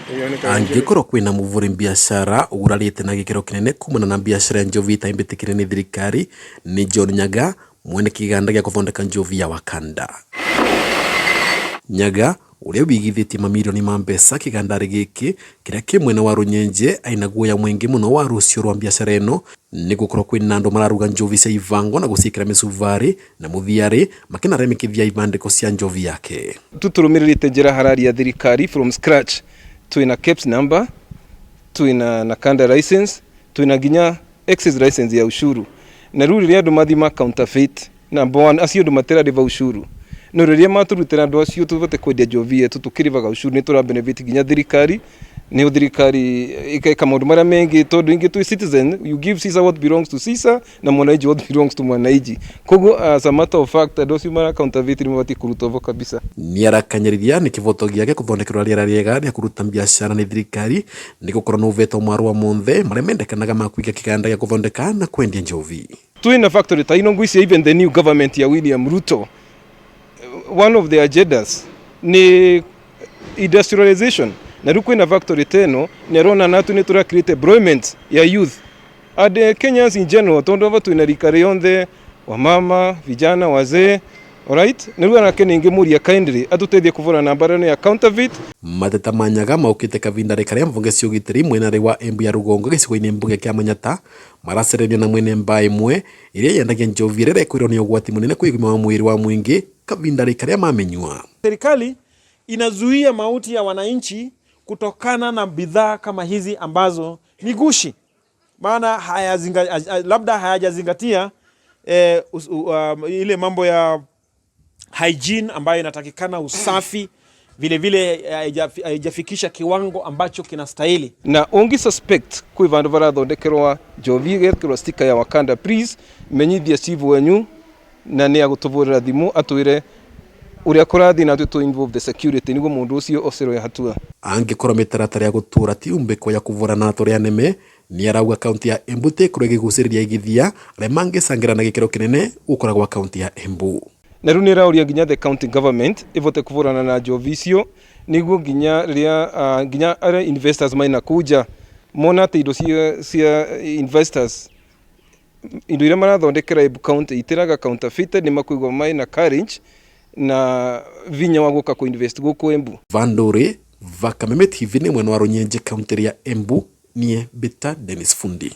Angĩkorwo kwĩna mũbũri biacara ũgurarĩte na gĩkĩro kĩnene kumana na biacara ya njovi ĩtaimbĩtĩkĩre nĩ thirikari nĩ John Nyaga, mwene kĩganda gĩa gũthondeka njovi ya Wakanda. Nyaga ũrĩa wĩigithĩtie mamirioni ma mbeca kĩgandarĩ gĩkĩ kĩrĩa kĩ mwena wa Rũnyenje aina guoya mũingĩ mũno wa rũciũ rwa biacara ĩno nĩ gũkorwo kwĩna andũ mararuga njovi cia ibango na gũciĩkĩra mĩcubarĩ na mũthiarĩ makĩnaremekithia ibandĩko cia njovi yake. Tuturumiririte njira hararia thirikari from scratch. Twina KEBS number, twina Nakanda license, twina nginya excise license ya ushuru. Na riu riria andu mathi ma counterfeit, number one, acio andu matirariva ushuru. No riria maturutira andu acio tuvote kwendia njovi yetu tukirivaga ushuru, ni tura benefit nginya thirikari. Niyo thirikari ikaika maundu maria mengi, tondu ingi twi citizen, you give Caesar what belongs to Caesar na mwananchi what belongs to mwananchi. Koguo as a matter of fact, andu acio mara counterfeit ni mabatiĩ kurutwo vo kabisa. Nĩarakanyarithia nĩ kĩvoto gĩake kũthondekerwo rĩera rĩega rĩa kũruta biacara nĩ thirikari nĩ gũkorwo nĩ ũvetwo marũa monthe marĩa mendekanaga ma kũiga kĩganda gĩa kũthondeka na kwendia njovi. Twina factory ta ino ngwiciria even the new government ya William Ruto, one of the agendas ni industrialization. Na riu kwina factory ta ino ni arona natu ni tura create employment ya youth and the Kenyans in general, tondu ava twina rika rionthe, wamama, vijana, wazee. Alright, na riu anake ningimuria kindly atuteithie kuvurana na mbara ino ya counterfeit. Mateta ma Nyaga maũkĩte kavinda karĩa mbunge cia ũgitĩri mwena wa Embu ya rũgongo gĩcigo-inĩ mbunge kĩa Manyata maracererio na mwene mbaa ĩmwe ĩrĩa yendagia njovi ĩrĩa ĩrekwĩrwo nĩ ũgwati mũnene kwĩ ũgima wa mwĩrĩ wa mũingĩ kavinda karĩa mamenyua. Serikali inazuia mauti ya wananchi kutokana na bidhaa kama hizi ambazo ni gushi, maana labda hayajazingatia ile mambo ya hygiene ambayo inatakikana, usafi vile vile haijafikisha kiwango ambacho kinastahili. Na ungi suspect kwi vandu varathondekerwa njovi igekirwa sticker ya Wakanda, please menyithia chief wenyu na ni agutuvurira thimu atwire uria kurathi na tu involve the security niguo mundu ucio ocerwe hatua. Angĩkorwo mĩtaratara ya gũtũra ti umbĩko ya kũvũrana na tũrĩa nĩme, nĩarauga kaunti ya Embu tĩkorwo ĩgĩgucĩrĩria aigithia arĩa mangĩcangĩra na gĩkĩro kĩnene gũkũra gwa kaunti ya Embu. Na riu nĩrauria nginya the county government ivote kuvurana na njovi icio niguo nginya riria nginya aria investors maina kuja mona ati indo cia investors, indo iria marathondekera Embu County itiraga counterfeited, ni makuigua maina courage na vinya wa guka ku invest guku Embu. Vanduri Vakameme TV nĩ mwena wa Runyenje kaunti ya Embu nie Bita Dennis Fundi.